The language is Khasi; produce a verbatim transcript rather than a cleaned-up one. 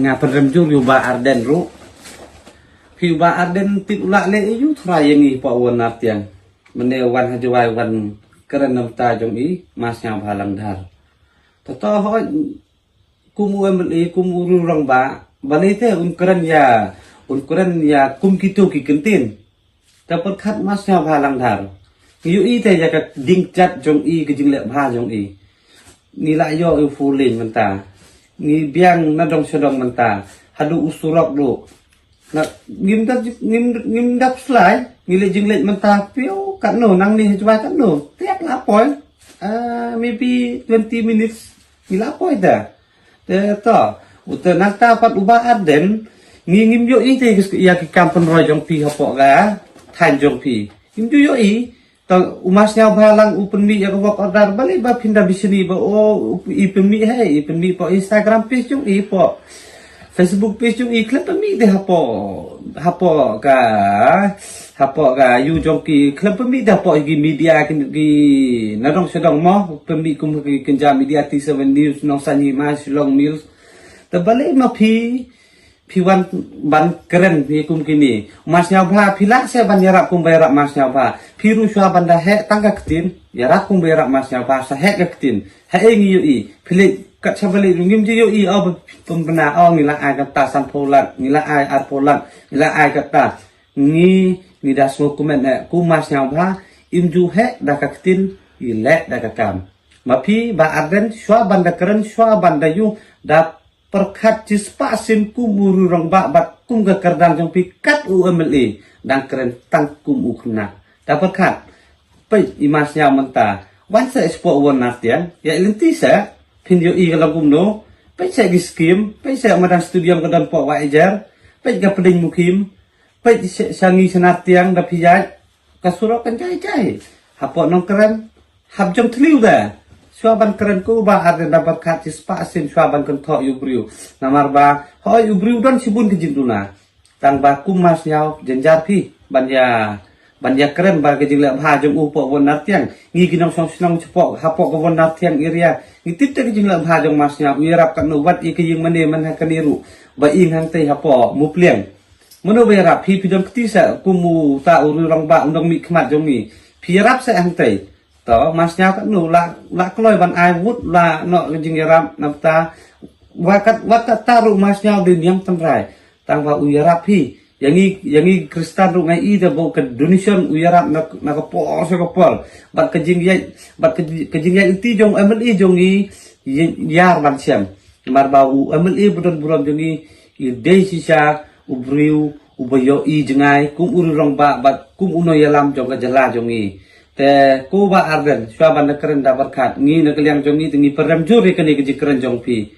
Nga pynrem jur ïa u Bah Ardent ruh. Phi u Bah Ardent tip u la leh ïa u trai ïa ngi hapoh Won Nartiang. Mynne wan ha Jowai wan kren na bynta jong i Ma Sniawbhalang Dhar. Tato hoi kum u MLA kum u rangbah. Balei te un kren ïa, un kren ïa kum kito ki kyntien. Te pyrkhat Ma Sniawbhalang Dhar. Ngi ïohi te ïa ka ding jat jong i, ka jingleh bha jong i. Ngi la ïoh i four lane mynta. Ngi biang na dong sha dong mynta. Haduh u surok ruh. Na ngim da, ngim, ngim da slai. Ngi leh jingleh mynta pio katno nangne ha Jowai katno. Te la poi. Ah, maybe twenty minutes. Ngi la poi da. Te to, u te nangta pat u Bah Ardent, ngi ngim ïohi te ïa ki kam pynroi jong phi hapoh ka thaiñ jong phi. Ngim ju ïohi. To u Ma Sniawbhalang u pynmih ïa ka work order, balei ba phin da bishni ba o i pynmih, hei, i pynmih hapoh Instagram page jong i, hapoh Facebook page jong i, khlem pynmih te hapoh, hapoh ka, hapoh ka ïew jong ki, khlem pynmih te hapoh ki media ki, ki na dong sha dong mo, pynmih kum ki kynja media T seven News, Nongsaiñ Hima, Shillong News. Te balei ma phi, phi wan ban kren phi kum kine. Ma Sniawbha phi lah seh ban ïarap kum ba ïarap Ma Sniawbha. Phi ruh shuwa ban da heh tang ka ktien, ïarap kum ba ïarap Ma Sniawbha, sa heh ka ktien. Heh ngi ïohi, phi leh kat sha balei ruh ngim ju ïohi, o ba pynbna, o ngi la ai kata sanphew lak, ngi la ai arphew lak, ngi la ai kata. Ngi, ngi da sngewkmen eh, kum Ma Sniawbha, im ju heh da ka ktien, i leh da ka kam. Ma phi Bah Ardent, shuwa ban da kren, shuwa ban da ïoh, da pyrkhat shispah sien kum u rangbah bad kum ka kyrdan jong phi kat u MLA, dang kren tang kum u khynnah. Da pyrkhat, peit i Ma Sniaw mynta, wan seh shapoh Won Nartiang, ïa lynti seh, phin ïohi ka long kumno, peit seh ki skim, peit seh madan stadium ka don hapoh Wahiajer, peit ka Pdeng Mukhim, peit seh sha ngi sha Nartiang da phi ïaid, ka surok kan jai jai. Hapoh Nongkrem, hap jong thliew da. Shuwa ban kren ko Bah Ardent da pyrkhat shispah sien shuwa ban kynthoh ïa u briew. Namar ba, hoi u briew don shibun ki jingduna. Tang ba kum Ma Sniaw jynjar phi ban ïa, ban ïa kren ba ka jingleh bha jong u hapoh Won Nartiang. Ngi ki nongshong shnong shapoh, hapoh ka Won Nartiang area. Ngi tip te ka jingleh bha jong Ma Sniaw, u ïarap katno wat ïa ka ïing mane man ha kane ruh. Ba ïing hangtei hapoh Mupliang. Mano ba ïarap phi, phi don kti seh kum uta u rangbah u nongmihkhmat jong ngi. Phi ïarap seh hangtei. To, Ma Sniaw katno la, la kloi ban ai vote, la noh ka jingïarap na bynta. Wat kat, wat katta ruh Ma Sniaw dei niam tynrai. Tang ba u ïarap phi. Ïa ngi, ïa ngi Khristan ruh nga ïohi da ba ka donation u ïarap na, na ka por sha ka por. Bad ka jingïaid, bad ka jing, ka jingïaid lynti jong u MLA jong ngi, ïa, ïar ban shem. Namar ba u MLA ba don burom jong ngi, i dei shisha u briew uba ïohi jngai kum u rangbah bad kum u nongïalam jong ka jylla jong ngi. Te ko Bah Ardent, shuwa ban da kren da pyrkhat, ngi na ka liang jong ngi te ngi pyrem jur ïa kane ka jingkren jong phi.